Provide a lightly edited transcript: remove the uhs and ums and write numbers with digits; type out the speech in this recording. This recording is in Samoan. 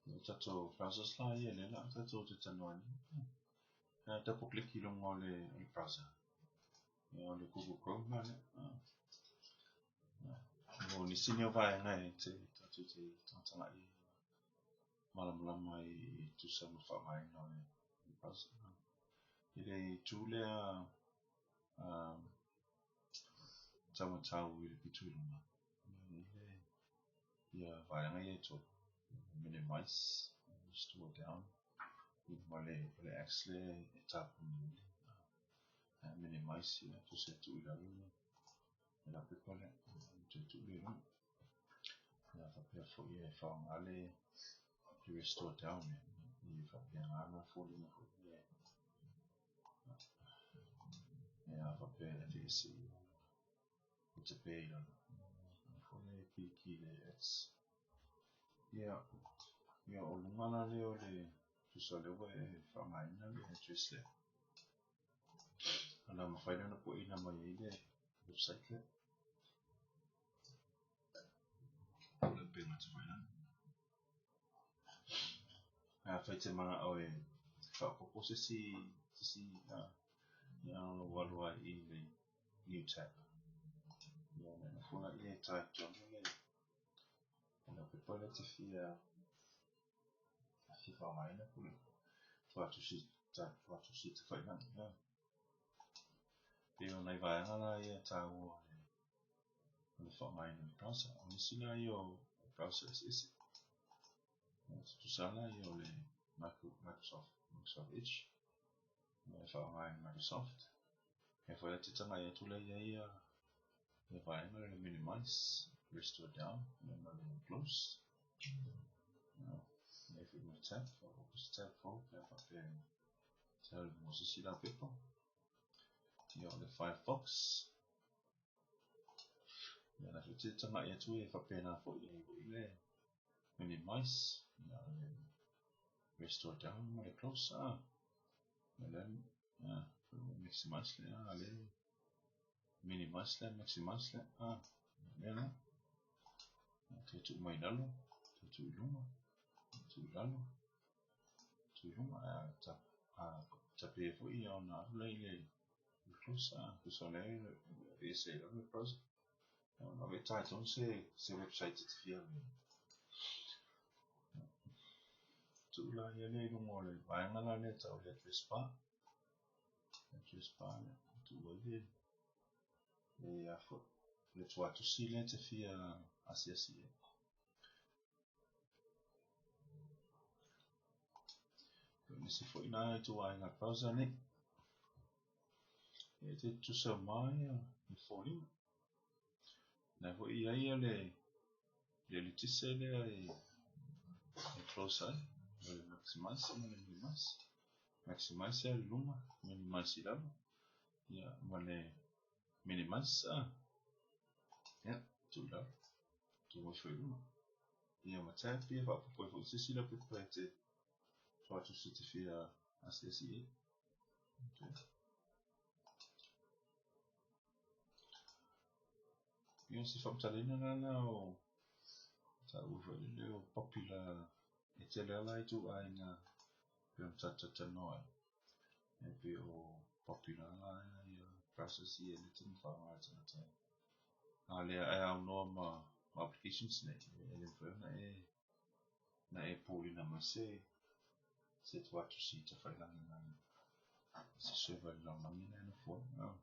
O tatou browsers la ia lea o le a tatou talanoa ai nei. Double click i luga o le browser. Ia, o le Google Chrome la lea. O nisi nei o vaega e te tatou te tagatagai ai malamalama i tusa ma le faaaogaina o le browser. I le itu lea taumatau i le pito i luga, ia vaega ia e tolu, minimize, restore down, ma le X lea e tapuni ai le minimize, ia tusa e tuu i lalo le laupepa lea, toe tuu lea i luga. Ia faapea foi e faaaoga le restore down e faapena ona foliga foi e faapea e aveese e tape i lalo. Foi e kiliki i le X. Ia, ia o luga la lea o le tusa o lea ua e faaaogaina le address lea. O le a mafai lea ona pueina mai ai le website lea. O le upega tafailagi. Afai e te manao e faaopoopo se isi ia ona ou alu ai i le new tab. Ia ona nofo laia e ta i totonu le laupepa lea e te fia faaaogaina po o le tuatusi tafailagi. Pei o nai vaega la ia e taua o le faaaogaina o le browser. O nisi la ia o browser eseese. Tutusa la ia o le Microsoft Edge e faaaoga e Microsoft. E foi e te tagai atu la i ai ia vaega le minimize, restore down, ma le close. E foi ma le tab, faaopoopo se tab fou pe a faapea e te alu i luga o se isi laupepa. Ia o le Firefox. Ia la foi te tagai atu e faapena foi e ai le minimize, ia le restore down ma le close. Ia le maximize lea, le minimize lea, maximize lea. Lea la. Toe tuu mai lalo, toe tuu i luga, tuu i lalo, tuu i luga. Tape foi ona alu lea i le close. Tusa o lea e aveese ai lalo le browser. Ona ave e ta i totonu se website e te fia alu ai. Tuu la ia lea i luga o le vaega la lea e tau o le address bar. Address bar lea. Tuu ai le tuatusi lea e te fia asiasi ai. O nisi foi na ituaiga browser nei. E te tutusa uma ia foliga. Na foi i ai le eletise lea e close ai, le maximize ma le minimize. Maximize i luga, minimize i lalo. Ia, ma le minimize. Ia, tuu i lalo. Tuu mai foi i luga. Ia, ma tab ia faaopoopo ai foi se isi laupepa e te tuatusi te fia asiasi i ai. Okay. Ia, o se faamatalaina la lea o taua foi lea o popular e tele lava ituaiga pei ona tatou talanoa ai. E pei o popular la ia browsers ia lea e faaaoga e tagata. A lea e aunoa ma applications nei, e le mafai ona e pulina mai se tuatusi tafailagi mai se server i le lalolagi lea e nofo ai.